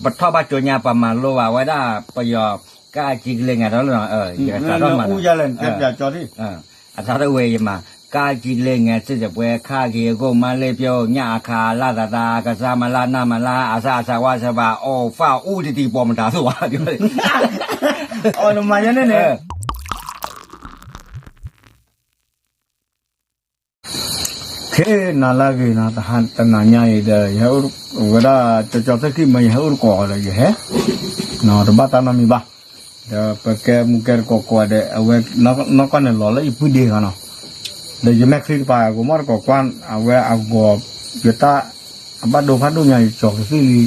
ပထီၣ်ဘၣ်ကၠိညါ ပမၤလိဘၣ်ဝဲဒၣ်ပယီၤ ကါကံကလ့ငဲၤထီၣ်လၢ ယကသးထီၣ်မၤ အသးထီၣ်ဝဲယမၤ ကါကံကလ့ငဲၤ စံၣ်စပွဲ ခါက့ၤအကိၣ် မါလ့ပျိ ညၣ်အခါ လၢသးသး ကစၢ်မလၢ နၢ်မလၢ အဆၢအဆၢ ဝါဆၢဘၣ် အိၣ်ဖၣ်အူတံၤတံၤ ပိာ်မတၤသိၣ်ဘၣ် အီၣ်နမၤညါန့ၣ်န့ၣ် ခဲနၤလၢအဂ့ၤနီၤ တဟါတနၤညါအံၤဒီး ယဟဲအိၣ်ဝဲဒၣ် ကၠီကၠီသ့ၣ်ခံမ့ၢ် ယဟဲအိၣ်တကိးဒီး ယဟဲ တဘၣ်တၢ်နီတမံၤဘၣ် ဒီးပကဲမူကဲတကိးကိးဂၤဒဲး အဝဲနီၢ်ကီၢ်န့ၣ်လီၤလၢယပုၢ်ဒ့ဂၤနီၤ ဒီးယမဲာ်ချံတပၤ အဂီၤမီၣ်တကိးကွၢ် အဝဲအဂီၤ ယတၢ် အဘၣ်ဒိဖးဒိၣ်ညါ ယကၠီၤကသံၣ်လံ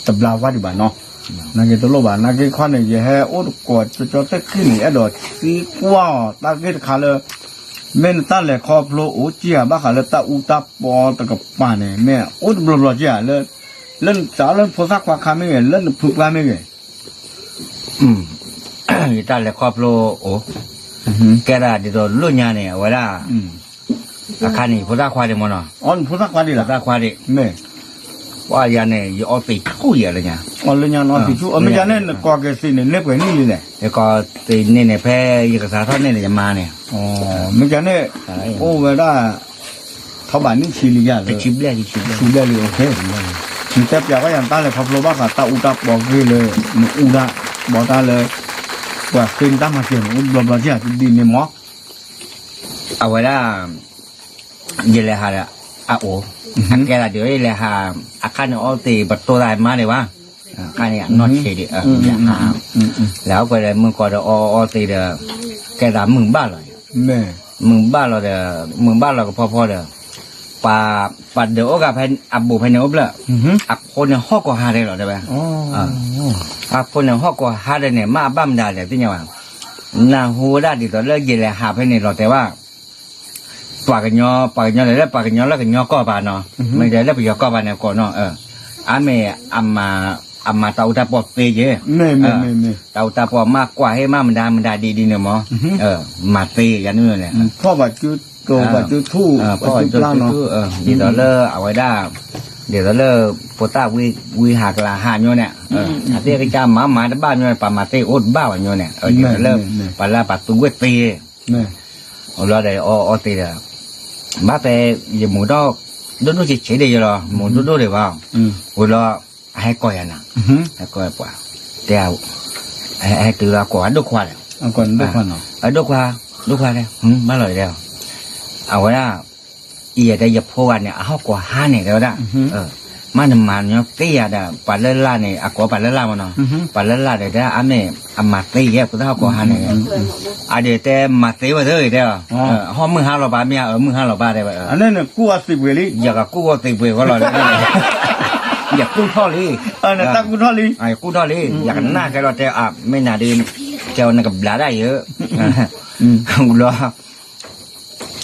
တဘျါဝါဒံးဘၣ်နီၤ နာ်က့တလိၣ်ဘၣ် နာ်က့ခီန့ၣ် ယဟဲအိၣ်တကိး ကၠီကၠီသ့ၣ်ခံန့ၣ် အဲၣ်ဒိးသံကွၢ်အီၤ တၢ်ဂ့ၢ်တခါလၢ မ့ၢ်နတၢ်လဲၤခီဖျိအိၣ်ကံဧါ ဘၣ်ဃးလၢတၢ်အူတၢ်ပီတကပၤန့ၣ် မ့ၢ်အိၣ်တဘျီဘျီကံဧါ လၢနစးလၢနဖိသၣ်ခွါခါမ့ၢ်ဂ့ၤ လၢနဖုပှၢ်မ့ၢ်ဂ့ၤ ယတၢ်လဲၤခီဖျိအိၣ် ကဲဒၣ်ဒ်သိးလိၣ်ညါန့ၣ် အဝဲဒၣ် အခါန့ၣ် ယဖိသၣ်ခွါဒံးမ့ၢ်နီၤ ဖိသၣ်ခွါဒံး ပှၤယၤန့ၣ် ယအီသံးဆူၣ်ယဲၢ်လၢညါ မ့ၢ်ယၤန့ၣ် နကိးက့ၤသံးန့ၣ် န့ၢ်ပှဲၤနံၣ်လံလဲၣ် ယကိးသံးန့ၢ်န့ၣ် ဖဲယကစးထီၣ်န့ၢ်န့ၣ် ယမါန့ၣ် မ့ၢ်ယၤန့ၣ် အိၣ်ဝဲဒၣ် ထီၣ်ဘးနံၣ်ဆံလံယၤလၢ ဆံဘျဲၣ်လံ နတဲပျးဘၣ်ယၤ နတၢ်လဲၤခီဖျိဘၣ်ဃးတၢ်အူတၢ်ပီဂ့ၢ်လၢ နအူတၢ်ပီတၢ်လၢ ပှၤဃ့နတၢ်မၤစၢၤန့ၣ် အိၣ်ဘျီဘျီကံဧါ ဒ်န့ၣ်မ့ၢ် အဝဲဒၣ် ယလဲၤဟးဒီး အအိၣ် အကဲဒၣ်ဒ်ယလဲၤဟး အခါန့ၣ်အီသံး ပတိၢ်သးမါန့ၣ်ဘၣ် အခါန့ၣ်အနီၢ်ဆံးဒံး လဲၤဟး လဲၤဟးကွၢ်ဒီး မုၢ်ကီၢ်ဒီးအီအီသံးဒီး ကဲသးမုၢ်ဘၣ်လီၤ မုၢ်ဘၣ်လီၤဒီး မုၢ်ဘၣ်လီၤကဖီဖီဒီး ပှၤဒုးအိၣ်ဂၤဖဲအဘူးဖဲန့ၣ်အိၣ်ဘျၢၣ် အဖိန့ၣ်ဟီၣ်ကီၤဟါဒဲးလီၤ တဲဝဲ အဖိန့ၣ်ဟီၣ်ကီၤဟါဒဲးန့ၣ် မ့ၢ်အဘၣ်မတၤလဲၣ်သ့ၣ်ညါဘၣ် နၢ်ဟူဝဲဒၣ်ဒ်သိးလၢယလဲၤဟးဖဲန့ၣ်လီၤတဲဝဲ ပှၤကညီ ပှၤကညီလဲၤလၢပှၤကညီလၢကညီကီၢ်ပၤနီၤ မ့ၢ်ဒီးလၢပယီၤကီၢ်ပၤန့ၣ်ကီးနီၤ အါမ့ၢ် အမၤတၢ်အူတၢ်ပီၢ်သ့ယဲၢ် တၢ်အူတၢ်ပီၢ်မ့ၢ်ကွၢ်ဟ့ၣ်မ့ၢ်မတၤမတၤဒ်ဒ်န့ၣ်မ့ၢ် မၤသ့ယၤန့ၣ်န့ၣ် ဖီၣ်ဘၣ်ကၠူတိၤဘၣ်ကၠူထူၣ် ဒ်သိးလၢအဝဲဒၣ် ဒ်သိးလၢ ဖိသၣ်ဝံဟးကျါဟးညီန့ၣ် အသ့ၣ်ကစၢ်မၤမၤတဘၣ်ညီန့ၣ် ပှၤမၤသ့အိၣ်တဘၣ်ဘၣ်ညီန့ၣ် ဒ်သိးလၢ ပှၤလၢပှၤသူဝဲသ့ အိၣ်လီၤဒီးအီအီသံးဒီး ဘၣ်ဖဲ ယမူၤထီၣ် ဒိၣ်ဒိၣ်ဆံးဆံးဒံးယလီၤ မူၤဒိၣ်ဒိၣ်ဒံးဘၣ် ဝံၤလီၤ အဟဲကီၢ်ယၤနၤ ဟဲကီၢ်ပှၤ တဲ ဟဲတုၤလီၤကိးအဒိၣ်ခွါဒီး အဒိၣ်ခွါ ဒိၣ်ခွါတဲ ဘၣ်လီၤတဲ အဝဲဒၣ် အံၤယတဲယဖိဂၤန့ၣ် အဟီၣ်ကီၤဟါန့ၣ် တဲဝဲဒၣ် မ့ၢ်နမၤညီသ့ယၤဒီး ပှၤလၢလၢ်န့ၣ် အကိးပှၤလၢလၢ်မ့ၢ်နီၤ ပှၤလၢလၢ်ဒီးတဲ အါမ့ၢ်အမၤသ့ယဲၢ် ဖိသၣ်ဟီၣ်ကီၤဟါန့ၣ် အဒုးတဲမၤသ့ဝဲသ့ၣ်တဲ ဟီၣ်မုၢ်ဟါလီၤဘၣ်မ့ၢ်ဧါ မုၢ်ဟါလီၤဘၣ်တဲဝဲ အန့ၣ်နကူၣ်အီၤသံးပှ့ၤလံ ယကကူၣ်အီၤသံးပှ့ၤဃီလီၤ ယကူၣ်ထီၣ်လံ တၢ်ကူၣ်ထီၣ်လံ ယကူၣ်ထီၣ်လံ ယကနၣ်ကဲလီၤတဲ မ့ၢ်နၤဒုး ကဲဝဲနကဘျးဒၣ်ယၤ ဝံၤလီၤ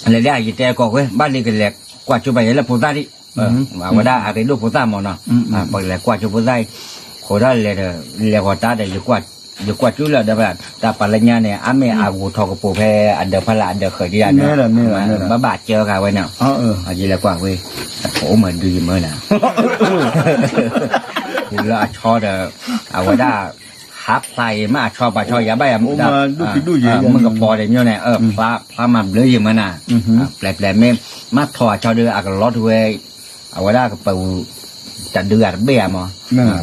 လဲၤဒၣ်ယတဲကီၢ်ဝဲ ဘၣ်လံကလဲၤကွၢ်ကၠိပှၤယဲလၢဖိသၣ်ဒံး အဝဲဒၣ်အရ့ဒိၣ်ဖိသၣ်မ့ၢ်နီၤ ပကလဲၤကွၢ်ကၠိဖိသၣ်အံၤ ဃိးဒၣ်လဲၤဒီး လဲၤဂီၤတၢ်ဒီး ယကွၢ်ကၠိလၢဒီး တၢ်ပှၤလၢညါန့ၣ် အါမ့ၢ်အဂိၤထီၣ်ကပိာ်ဖဲအဒၢးဖီလာ်အဒၢးဃၢၤဒံးယၤန့ၣ် ဘၣ်ဘၣ်ကၢဂၤဝဲန့ၣ် ယလဲၤကွၢ်ဝဲ အိၣ်မၤဒုးယမၢနၤ လၢအဆီဒီး အဝဲဒၣ် ဟးဖျါအံၤ မ့ၢ်အဆီပှၤဆီယၤဘၣ်ယၤ မုၢ်ကပီၤဒီးမ့ၢ်န့ၣ် ဖျါမၤဘျုးယမၢနၤ ပျဲပျဲမ့ၢ် မ့ၢ်ထီၣ်အဆီဒုး အကလီထူဝဲ အဝဲဒၣ်ကပၤဝူ တဒုဂၤတဘ့ၣ်ဧါမး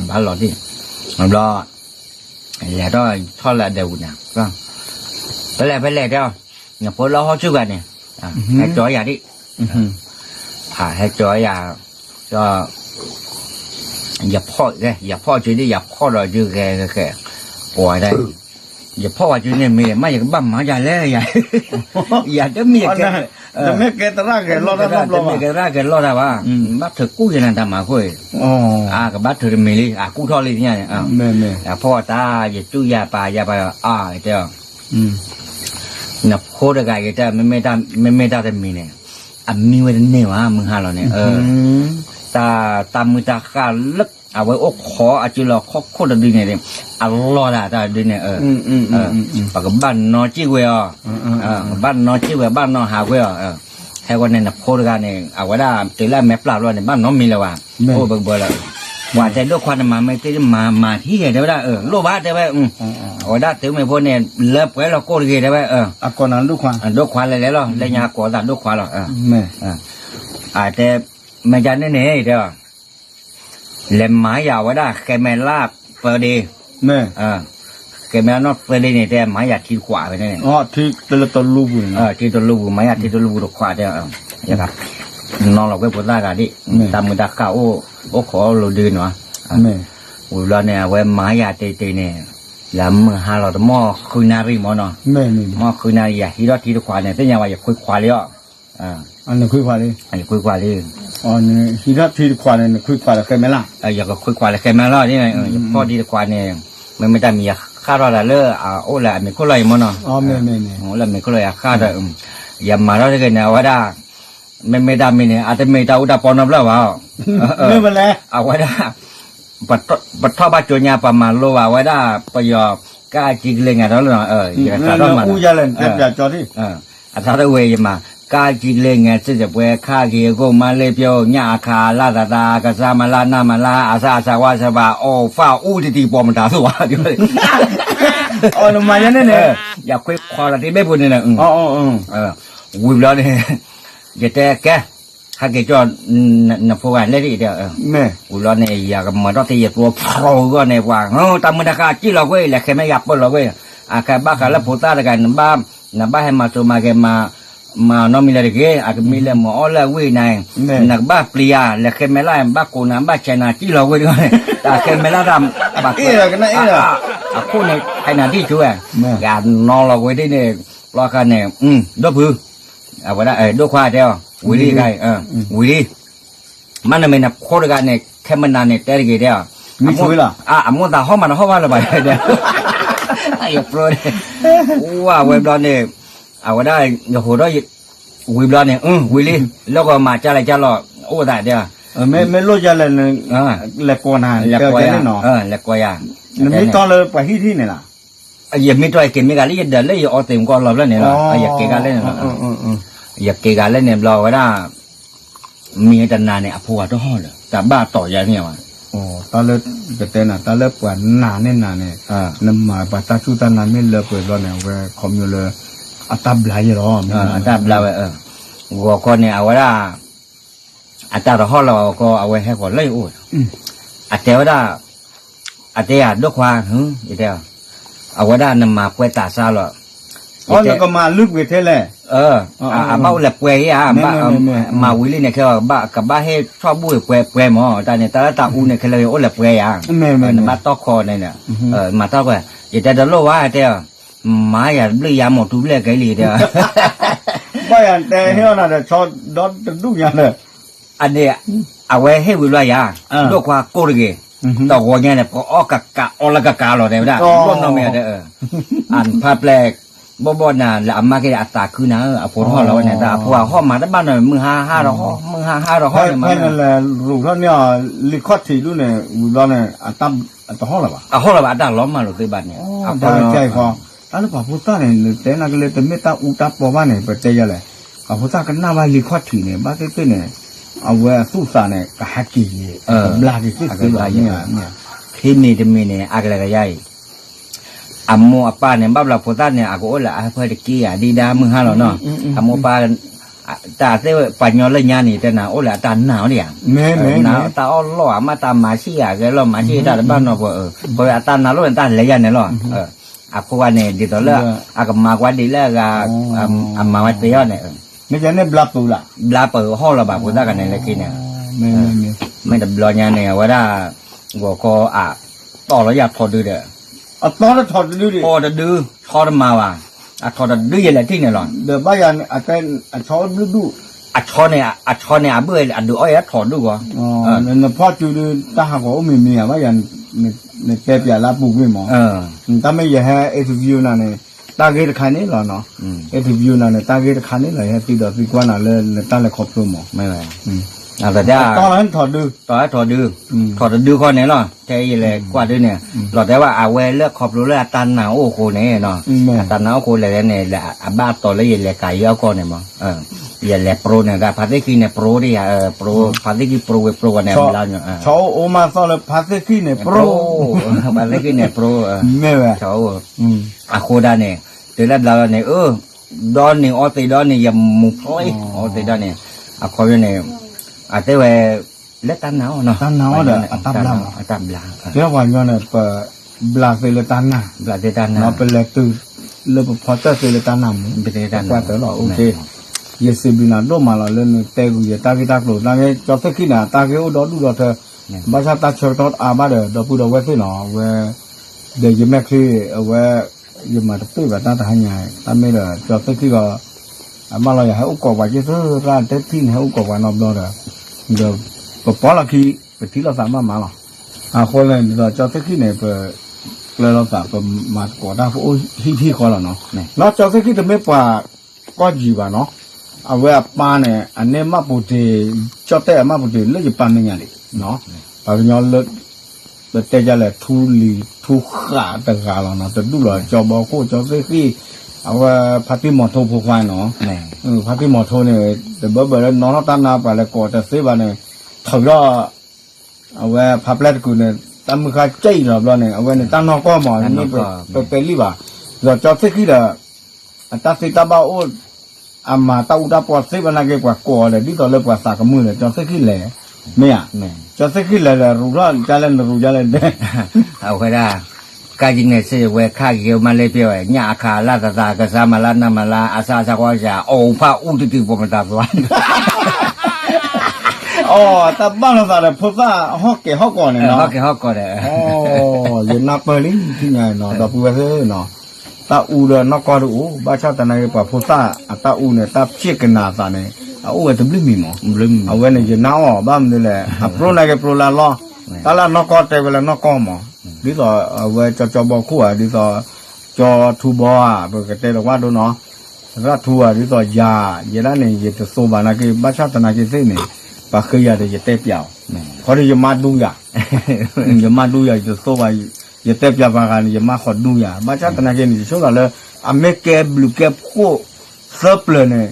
ဘၣ်လီၤတံၢ် ဘျီ လဲၤထီၣ်ထီၣ်လၢအဒၢးဝူၤန့ၣ် ဖဲလဲၣ်ဖဲလဲၣ်တဲအီၤ နဖိလၢဟီၣ်ဆူၣ်ဂၤန့ၣ် ဟဲကၠီယၤဒံး ဟဲကၠီယၤ ဒီး ယဖီၣ် ယဖီၣ်စုဒ် ယဖီၣ်ဒီးစုဂဲၤဂဲၤ ပှၤဒၣ် ယဖီၣ်ဝဲစုန့ၣ်မ့ၢ် မ့ၢ်ယကဘၣ်မၤယၤလဲၣ် ယၤတမ့ၢ်ကဲ တမ့ၢ်ကဲသရၣ်ဂဲၤလီၢ်တၢ်ဘၣ် တမ့ၢ်ကဲသရၣ်ဂဲၤလီၢ်တၢ်ဘၣ် ဘၣ်ထုးကူၣ်ယၤနၤတၢ်မၤခိၣ်အံၤ အကဘၣ်ထုးတမံၤလံ အကူၣ်ထီၣ်လံသ့ၣ်ညါန့ၣ် ယဖီၣ်တၢ် ယတူၢ်ယၤပာ်ယၤပာ် အတဲအီၤ နဖိတဂၤအံၤတဲ မ့မ့ၢ်တၢ်တမံၤန့ၣ် အမံဝဲတန့ၢ်ဘၣ် မုၢ်ဟါလီၤန့ၣ် တၢ် တၢ်မုၢ်တၢ်ဃၢ်လၢ အဝဲအိၣ်ခိးအစုလီၤခီၣ်ခိၣ်တဒုန့ၣ် အလီၢ်တၢ်တဒုန့ၣ် ပကဘၣ်နီၢ်ကံၣ်ဝဲအီၤ ကဘၣ်နီၢ်ကံၣ်ဝဲ ဘၣ်နီၢ်ဟးဝဲအီၤ ဟဲဝဲန့ၣ်နဖိတဂၤန့ၣ် အဝဲဒၣ်တုၤလၢအမဲာ်ပျၢ်ဘျီန့ၣ် ဘၣ်နီတမံၤလၢၤဘၣ် အိၣ်ဘၢကဘၢလၢ ပှၤတဲဒိၣ်ခွါန့ၣ်မၤမ့ၢ်သ့မၤမၤထံၣ်တဲဝဲဒၣ် လိၣ်ဘၣ်တဲဝဲ, အဝဲဒၣ်သုးမုၢ်ဖိန့ၣ် လၢပှဲၤလီၤကိၢ်တဂ့ၤတဲဝဲ, ဒိၣ်ခွါလဲၤလဲၤလီၤ လၢညါကိးသးဒိၣ်ခွါလီၤ, အတဲ, မ့ၢ်ကန့ၣ်န့ၣ်တဲ လဲၤမၤယၤဝဲဒၣ် ဃဲမဲလၢ် သၢဒ့, ဃဲမဲလၢ်နီၢ် သၢဒ့န့ၣ် တဲမၤယၤထံတခွးဝဲန့ၣ်, ထံတလိပူၤ မၤယၤထံတလိပူၤတခွးတဲ, နီၤလီၤကွံာ်ဖိသၣ်ဂၤဒ်, တၢ်မုာ်တၢ်ဃၣ်အိၣ်, အိၣ်ခိးအိၣ်လိၤဒုနီၤ, ဝံၤဘျီန့ၣ် အဝဲမၤယၤတ့ၢ်တ့ၢ်န့ၣ်, ယမုၢ်ဟါလီၤတမီၢ်ဃုနၣ်ရံၣ်မၢ်နီၤ, မီၢ်ဃုနၣ်ရံၣ် ယဟံးထီၣ်ထံတခွးန့ၣ် သ့ၣ်ညါဝဲယခွ့ခွးလံအီၤ နခွ့ခွးလံ, ယခွ့ခွးလံ, ဟံးထီၣ်ထံတခွးန့ၣ် နခွ့ခွးလၢဃဲမဲလၢ်, ယကခွ့ခွးလၢဃဲမဲလၢ်, ယဖီၣ်ထံတခွးန့ၣ်, မ့မ့ၢ်တၢ်မံၤယဃၣ်ထီၣ်သးလၢ အအိၣ်လၢအမ့ၤခိၣ်လီၤအံၤမၢ်နီၤ, အိၣ်လၢမ့ၤခိၣ်လီၤယဃၣ်ဒီး, ယမၤထီၣ်တဂ့ၤန့ၣ် အဝဲဒၣ်, မ့မ့ၢ်တၢ်မံၤန့ၣ် အတမ့ၢ်တၢ်အူတၢ်ပီနီတဘျီဘၣ်, အဝဲဒၣ် ပထီၣ်ဘၣ်ကၠိညါ ပမၤလိဘၣ်ဝဲဒၣ် ပယီၤ ကါကံကလ့ငဲၤဒီးလၢ, ယကစးထီၣ်မၤ, အသးတဝဲယမၤ, ကါကံကလ့ငဲၤ စ့ၢ်စ့ၢ်ပှဲၤ ခါက့ၤအကိၣ် မါလ့ပျိ ညၣ်အခါ လၢသးသး ကစၢ်မလၢ နၢ်မလၢ အစၢ်အစၢ် ဝါစၢ်ဘၣ် အိၣ်ဖၣ်အူတတံၤ ပိာ်မတၤသိၣ်ဘၣ်, နမၤညါန့ၣ်န့ၣ်, ယခွ့ခွးလီၤတ့ၢ်ဘ့ၣ်ပူၤန့ၣ်လီၤ, ဝံၤဘျီန့ၣ်, ယတဲကဲ, ဟဲက့ၤကၠီၣ်, နဖိဂၤလဲၣ်ဒ်တဲ, ဝံၤဘျီန့ၣ် ယကမၤထီၣ်သ့ယကျိဖျိဂီၢ်န့ၣ် ပှၤ, တၢ်မုၢ်တၢ်ဃၣ်စံၣ်လီၤကွံာ် လဲၤဃဲမဲယၤပၢၢ်လီၤကွံာ်, အကဘၣ်ဃးလၢဖိသၣ်တဂၤ နဘၣ်ဟဲမၤစိၤမၤဂဲၤမၤ, မၤနီတမံၤလၢတဂ့ၤ အကမံလၢမၤအီၣ်လၢအဝ့ၢ်နၤ, နကဘၣ်ပျံၤယၤ လဲၤဃဲမဲလၢ် ဘၣ်ကိးနၤ ဘၣ်ဆဲးနၤစံၣ်လီၤကွံာ်တဂၤန့ၣ်, တၢ်ဃဲမဲလၢ်တၢ်, ဘၣ်, အခိၣ်န့ၣ် ဟဲနၤဒံၣ်ဆိဝဲ, ယနီၤလီၤကွံာ်ဒ်န့ၣ်, ဘျီဃီန့ၣ်, ဒိၣ်ဖု, အဝဲဒၣ်ဒိၣ်ခွါတဲအီၤ, ဝံၤလံ, ဝံၤလံ, မ့ၢ်နမ့ၢ်နဖိတဂၤန့ၣ် ခဲမနၤန့ၣ် တဲတဂ့ၤတဲအီၤ, အမိၢ်သးဟီၣ်မးတဟီၣ်ဘၣ်လၢၤဘၣ်, ယပြၢ, ဝဲဘျီန့ၣ်, အဝဲဒၣ်, ယဟိးထီၣ်, ဝံၤဘျီန့ၣ်, ဝံၤလံ, လၢဂီၤမၤကၢ်လဲၤကၢ်လီၤ အိၣ်သးတဲအီၤ, မ့ၢ်လိၣ်ယၤလဲၣ်, လဲၤကိးနၤ, လဲၤကိးယၤ, လဲၤကိးယၤ, နမ့ၢ်တီၢ်လၢပှၤဟံၣ်ထံၣ်န့ၣ်လီၤ ယမ့ၢ်တီၢ်ယက့ၤမ့ၢ်ဂၤလၢယဒၢးလၢယအီသံးမကီၢ်လီၤဖျၢၣ်န့ၣ်လီၤ, ယက့ၤဂၤလၢန့ၣ်လီၤ, ယက့ၤဂၤလၢန့ၣ်ဘျီဝဲဒၣ်, မ့ၢ်တနၤန့ၣ် အဖိဂၤတဟီၣ်လၢၤ တၢ်ဘၣ်တီၢ်ယၤန့ၣ်ဝဲ, တၢ်လၢ, ကတဲနၤ တၢ်လၢပှၤနာ်န့ၢ်နၤန့ၣ်, နမၤပှၤတၢ်စူၢ်တၢ်နာ်မ့ၢ်လၢပှဲၤဘျီန့ၣ် အဝဲခီဖျိလၢ, အတၢ်ဘျါယဲလီၤ, အတၢ်ဘျါဝဲ, ဂီၤခီန့ၣ် အဝဲဒၣ် အတၢ်တဟီၣ်လီၤအီၤကီး အဝဲဟဲဃီၤလၢယအိၣ်, အတဲဝဲဒၣ်, အတဲယၤဒိၣ်ခွါ, ယတဲ, အဝဲဒၣ်နမၤပှဲၤသးစၢ်လီၤ, နကမၤလုၢ်ပှ့ၤထဲလဲၣ်, အဘၣ်အိၣ်လဲၤပှဲၤဧါ, မၤဝံၤလံန့ၣ် ခဲကဘၣ်ဟ့ၣ်ဆီၣ်ဘူၣ်ပှဲၤပှဲၤမၢ်, တၢ်န့ၣ် တၢ်လၢတၢ်အူန့ၣ် ခဲလၢာ်အိၣ်လဲၤပှဲၤဧါ, နဘၣ်တီၢ်ခီန့ၣ်, မၤတီၢ်ပှဲၤ, ယတဲတလိၣ်ဝဲတဲ, မၤယၤတဘျုးယၤမိၢ်တူဘျဲၣ်ကဲလံတဲ ဘၣ်ယၤတဲဟ့ၣ်အီၣ်နၤဒီးဆီဒီတဒူၣ်ညါဒီး, အန့ၣ်, အဝဲဟ့ၣ်ဝံၤဘျီယၤ, ဒိၣ်ခွါကိၢ်တဂ့ၤ, တဂီၤညါန့ၣ် ပအီၣ်ကကးအီလၢကကးလီၤတဲဝဲဒၣ်, ဘီၣ်နီၢ်မ့ၢ်တဲ, အဖါပျဲၢ်, ဘီၣ်ဘီၣ်နၤလၢအမါက့ၤအသးခုနၤဧၢ အဖိတဟီၣ်လီၤဝဲန့ၣ် တၢ်အဖိအဟီၣ်မၤတဘၣ်နီၤ မုၢ်ဟါဟါတဟီၣ် မုၢ်ဟါဟါတဟီၣ်န့ၣ်မး, ဖဲနလဲၤရူးထီၣ်န့ၢ်အီၤ လံာ်ခီၣ်ထံးဒူၣ်န့ၣ် ဝံၤဘျီန့ၣ်, အတဟီၣ်လၢၤဘၣ်, အဟီၣ်လၢၤဘၣ် အတၢ်လီၤမၢ်လိာ်သ့ဘၣ်န့ၣ်, တၢ်လၢပှၤဖိသၣ်န့ၣ် နတဲနာ်က့လၢတမ့ၢ်တၢ်အူတၢ်ပီဘၣ်န့ၣ် ပတဲယၤလဲၣ်, ပှၤဖိသၣ်ကနၣ်ဘၣ်လံာ်ခီၣ်ထံးန့ၣ် ဘၣ်သ့ၣ်သ့ၣ်န့ၣ်, အဝဲအသူၣ်သးန့ၣ် ကဟဲက့ၤက့ၤ, ကဘျါက့ၤသ့ၣ်သ့ၣ်ဘၣ်, ခံမံၤတမံၤန့ၣ် အကလဲၤကယါအံၤ အမိၢ်အပၢ်န့ၣ် ဘၣ်ဘျီဖိသၣ်န့ၣ် အကအိၣ်လၢအဟၢဖၢတက့ၢ်ဧါ ဒံဒါမုၢ်ဟါလီၤနီၤ, အမိၢ်ပၢ်, တၢ်သ့ၣ်ပှၤညီလၢညါန့ၣ် တဲနၤအိၣ်လၢအတၢ်နာ်အီၤဒံးဧါ, တၢ်အီၣ်လီၢ်အမးတၢ်မၤဆံၣ်ဧါ ဂဲၤလီၤမၤဆံၣ်တၢ်တဘၣ်နီၤပှၤ, အတၢ်နာ်လိၣ်န့ၣ် တၢ်လဲၤယၤန့ၣ်လီၤ, အဖိဂၤန့ၣ် ဒ်သိးလၢ, အကမၤကွၢ်ဒ်လၢအဂၤ, အမၤဝဲသ့အီၤန့ၣ်, မ့ၢ်ကန့ၣ်ဘျါပူၤလၢ, ဘျါပူၤဟီၣ်လီၤဘၣ်ဖိသၣ်ဂၤန့ၣ်လၢခံန့ၣ်, မ့ၢ်တဘျီညါန့ၣ် အဝဲဒၣ်, ဂီၤခီအ, တီၢ်လီၤယၤထီဒုဒီး, ထီတဒု, ထီတမၤဘၣ်, အထီတဒုယလဲၤထံၣ်န့ၣ်လီၤ, ဒီးဘၣ်ယၤ, အဆီဘျုးဒူၣ်, အဆီန့ၣ်, အဆီန့ၣ် အဘုၣ်အဒုးအီၣ်ယၤထီဒုဂီၤ, နဖီၣ်စုဒု, တၢ်ဟးဂီၤအိၣ်မံၤမံၤဧါ ဘၣ်ယၤ, နတဲပျးလၢအပူၤကွံာ်မး, တၢ်မ့ၢ်ယဟဲ interview နၤန့ၣ်, တၢ်ဂ့ၢ်တခါန့ၣ်လီၤနီၤ, interview နၤန့ၣ် တၢ်ဂ့ၢ်တခါန့ၣ်လီၤ ယဟဲသံဒီးသံကွၢ်နၤလၢနတၢ်လဲၤခီဖျိမး, လီၤတဲ တီၢ်လၢထီၣ်ဒု ထီၣ်ဒု ထီၣ်တဒုဃီန့ၣ်လီၤ ထဲယလဲၤကွၢ်ဒုန့ၣ် လီၤတဲဘၣ် အဝဲလၢခီဖျိလၢအတၢ်နာ်အိၣ်အဃိန့ၣ် အတၢ်နာ်အိၣ်အဃိလဲၣ်န့ၣ် အဘၣ်တီၢ်လၢယလဲၤကၤယဲၢ်ကီၢ်န့ၣ်မး ယလဲၤပြိန့ၣ် ဖါသ့ၣ်ခံန့ၣ် ပြိဒ်ယၤ ဖါသ့ၣ်ခံပြိဝဲပြိဝဲန့ၣ် ဆီအိၣ်မးသီၣ်လၢဖါသ့ၣ်ခံန့ၣ် ပြိ ဖါသ့ၣ်ခံန့ၣ် ပြိ မ့ၢ်ဝဲ အဃိဒၣ်န့ၣ် တုၤလၢဘျါလီၤန့ၣ် အၢ ဒီနံၤအီသံးဒီနံၤ ယမူၤဖျိအီသံးဒီနံၤ အခီပညီန့ၣ် အတဲဝဲ လၢတၢ်နာ်အီၤနီၤ တၢ်နာ်အီၤဒီး အတၢ်ဘျါ အတၢ်ဘျါ တဲပှၤညီန့ၣ် ပဘျါသ့လၢတၢ်နာ် ဘျါသ့တၢ်နာ် ပလဲၤတုၤ လၢပဖီတၢၣ်သ့လၢတၢ်နာ်မူ ပကွၢ်တၢ်လီၤ ယစံးဘျုးနၤဒိၣ်မးလီၤ လၢနတဲဂုာ်ယတၢ်ဂ့ၢ်တၢ်ကျိၤ သနာ်က့ ကၠီသ့ၣ်ခံန့ၣ် အတၢ်ဂ့ၢ်အိၣ်ဒီဒူၣ်ဒီထၢ ဘၣ်ဆၣ်တၢ်ဆၢကတီၢ်တအါဘၣ်ဒီး ဒီပုၢ်ဒီဝဲၢ်သ့ၣ်နီၤ အဝဲ ဒီးယမဲာ်ချံ အဝဲ ယမၤတပ့ၢ်ဘၣ်တၢ်တဟါညါ တၢ်မ့ၢ်ဒီး ကၠီသ့ၣ်ခံဂီၤ အဘၣ်လီၤယၤ ဟဲအိၣ်ကိးပှၤက့ၤသၢရၣ် တထံၣ်န့ၣ် ဟဲအိၣ်ကိးပှၤနီတဘျီဒီး ဒီး ပပိာ်လီၢ်ခံ ပထံၣ်လိာ်သးမးမးလီၤ အဃိန့ၣ် ဒ်သိးကၠီသ့ၣ်ခံန့ၣ် ပကျၢၤလိာ်သး ပမၤသကိးတၢ် ပအိၣ်ဟံၣ်ထံၣ်ဃီလီၤနီၤ လီၤကၠီသ့ၣ်ခံတမ့ၢ်ပှၤ ကီၢ်ယံၤဘၣ်နီၤ အဝဲအပၢ်န့ၣ် အန့ၢ်မၢ်ပူၤတ့ၤ ကၠီၣ်တဲၣ်အမၢ်ပူၤတ့ၤလၢယပၢ်မဲာ်ညါလံ ပှၤကညီလၢ ပတဲဒ်လဲၣ် ထူလံၤထူဃာ်တဂၤလီၤနီၤ တဒူၣ်လီၤ ကၠီဘီခိၣ် ကၠီသ့ၣ်ဃံၣ် အဝဲဖါတံၢ်မီၤထိဖိခွါနီၤ ဖါတံၢ်မီၤထိန့ၣ် တဘၢဘၢလၢနီၢ်ထီၣ်တၢ်နါပှၤလဲၤကိးတသ့ဘၣ်န့ၣ် ထုးထီၣ် အဝဲဖါပျဲၣ်တကုာ်န့ၣ် တၢ်မုၢ်ဃၢ်ကၠဲအံၤလီၤဘျီန့ၣ် အဝဲန့ၣ်တၢ်နီၢ်ကီၢ်မး မ့ၢ်ပပဲာ်လံဘၣ် ဒီးကၠီသ့ၣ်ဃံၣ်ဒီး အတၢ်သ့တၢ်ဘၣ်အိၣ် အမၤတၢ်အူတၢ်ပီသ့ဘၣ်နာ်က့ ပှၤကိးအီၤဒီး ဒ်သိးလၢပှၤသးကမုာ်ဒီး ကၠီသ့ၣ်ခံလဲၣ် မ့ၢ်ဧါ ကၠီသ့ၣ်ခံလဲၣ်ဒီး ရူၤထီၣ်ကလဲၣ် နရူၤကလဲၣ်ဒဲ အဝဲဒၣ် ကါယံၤန့ၣ်စ့ၢ်ဝဲခါက့ၤမၤလၢပျဲဝဲ ညၣ်အခါလၢ်သးသး ကစၢ်မၤလၢနၤမၤလၢ အစၢ်အစၢ်ကွၢ်စᢢ် အိၣ်ဖၣ်အူတတုၤပိာ်မတၤသွါ အိ တၢ်ဘၣ်လိာ်သးဒီးဖိသၣ်ဟီၣ်ကဲၤဟီၣ်ကီးန့ၣ်နီၤ ဟီၣ်ကဲၤဟီၣ်ကီးဒီး ယနၢ်ပၢၢ်လံ ထံၣ်ညါနီၤ ဒီပုၢ်ဝဲၢ်သ့ၣ်နီၤ တၢ်အူဒီးနီၢ်ကီၢ်တအိၣ် ဘၣ်ဆၣ်သနာ်က့ ပှၤဖိသၣ်အတၢ်အူန့ၣ် တၢ်ဖျ့ၣ်ကနၤအသးန့ၣ် အအိၣ်ဝဲတဘျုးမံၤမး အဝဲန့ၣ်ယနၢ်အီၤ ဘၣ်မနုၤလဲၣ် အပြိနာ်က့ပြိလၢအလီၢ် တၢ်လၢအနီၢ်ကီၢ်တဲဝဲလၢနီၢ်ကီၢ်မး ဒ်သိးအဝဲကၠီကၠီဘီခိၣ်ဧါ ဒ်သိး ကၠီထူဘီဧါ ပကတဲတကွၢ်ဒိနီၤ ရၣ်ထူဧါ ဒ်သိးယၤ ယဲဒၣ်န့ၣ် ယတသိးဘၣ်နာ်က့ ဘၣ်ဆၣ်သနာ်က့သ့ၣ်န့ၣ် ပှၤဃ့ယၤဒီးယတဲပျးအီၤ ခီဒီးယမါဒူယၤ ယမါဒူယၤ ယတသိးဘၣ် ယတဲပျးပှၤဂၤန့ၣ် ယမါဃီဒူယၤ ဘၣ်ဆၣ်သနာ်က့န့ၣ် ယဆိကမိၣ်လၢ အမ့ၢ်ကဲဘျုးကဲဖှိၣ်သၢပျၢၤန့ၣ်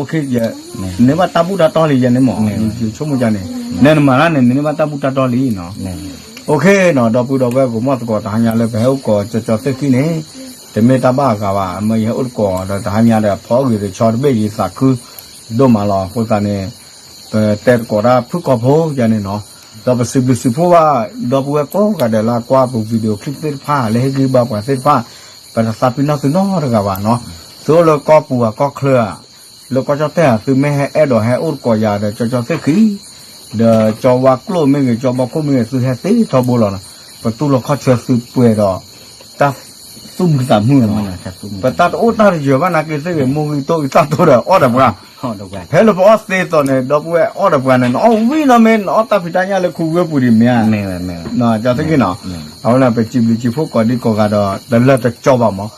နန့ၢ်ဘၣ်တၢ်ဘူၣ်တၢ်တီလံယဲန့ၣ်မး ယဆိကမိၣ်ဒ်န့ၣ် နနမၤတၢ်န့ၣ် နန့ၢ်ဘၣ်တၢ်ဘူၣ်တၢ်တီလံနီၤ OK နီၤ ဒီပုၢ်ဒီဝဲၢ်ကမီၢ်သကိးတဟါညါလၢပဟဲအိၣ်ကိးကၠီကၠီသ့ၣ်ခံန့ၣ် တမ့ၢ်တၢ်ဘၣ်အဂၤဘၣ် မ့ၢ်ယဟဲအိၣ်သကိးဒီးတဟါညါဒီး ဖီဂ့ၤတဆီတဘ့ၣ်ယသးခု ဒိၣ်မးလီၤ အဃိသတးန့ၣ် ပတဲသကိးတၢ်ဖုၣ်ကိာ်ဖိယဲန့ၣ်နီၤ ဒီးပစံးဘျုးစံးဖှိၣ်ဘၣ် ဒီပုၢ်ဝဲၢ်ကိးဂၤဒဲးလၢအကွၢ်ပ video clip သ့ၣ်တဖၣ် လၢဟ့ၣ်ဂံၢ်ဘါပှၤသ့ၣ်တဖၣ် ပတသးပ့ၤနီၣ်သုနီတဂၤဘၣ်နီၤ သုအိၣ်လၢကီၢ်ပူၤဧါ ကီၢ်ချၢဧါ လၢကီၢ်ကၠီၣ်တဲၣ်ဧါ သုမ့ၢ်ဟဲအဲၣ်ဒိးဟဲအိၣ်သကိးယၤဒီးကၠီကၠီသ့ၣ်ခံ ဒီးကၠီဝါကျိၣ်မ့ၢ်ဂ့ၤ ကၠီဘီခိၣ်မ့ၢ်ဂ့ၤ သုဟဲသ့ထီဘိလီၤနီၤ ပတူၢ်လိာ်ခီၣ်ဆၢသုပှဲၤဒီး တၢ်သူၣ်မုာ်သးမုာ်နီၤ ပတၢ်တအိၣ်တၢ်တယၢၤဘၣ်နာ်က့သ့ၣ်ဂ့ၤ မိၢ်ဂံၢ်တိၢ်ဂံၢ်သးတိၢ်ဒီးအီၣ်ဒီးပှၤ ဖဲလၢပအီၣ်သ့သိးန့ၣ် ဒီပုၢ်ဝဲၢ်အီၣ်ဒီးပှၤန့ၣ် နအီၣ်ဝံၤနီၤမ့ၢ် နအီၣ်တၢ်ဖံးတၢ်ညၣ်လၢခူဝ့ၢ်ပူၤဒံးမ့ၢ်ဧါ ကၠီသ့ၣ်ခံနီၤ အဝဲန့ၣ် ပစံးဘျုးစံးဖှိၣ်ကိးဒံကိးဂၤဒီး တလၢတကၠီဘၣ်မး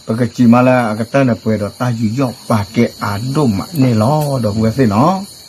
ပကစံးမးလၢအကတၢၢ်န့ၣ် ပှဲၤဒီးတၢ်ယူးယီၣ်ပာ်ကဲအါဒိၣ်မးန့ၣ်လီၤ ဒီပုၢ်ဝဲၢ်သ့ၣ်နီၤ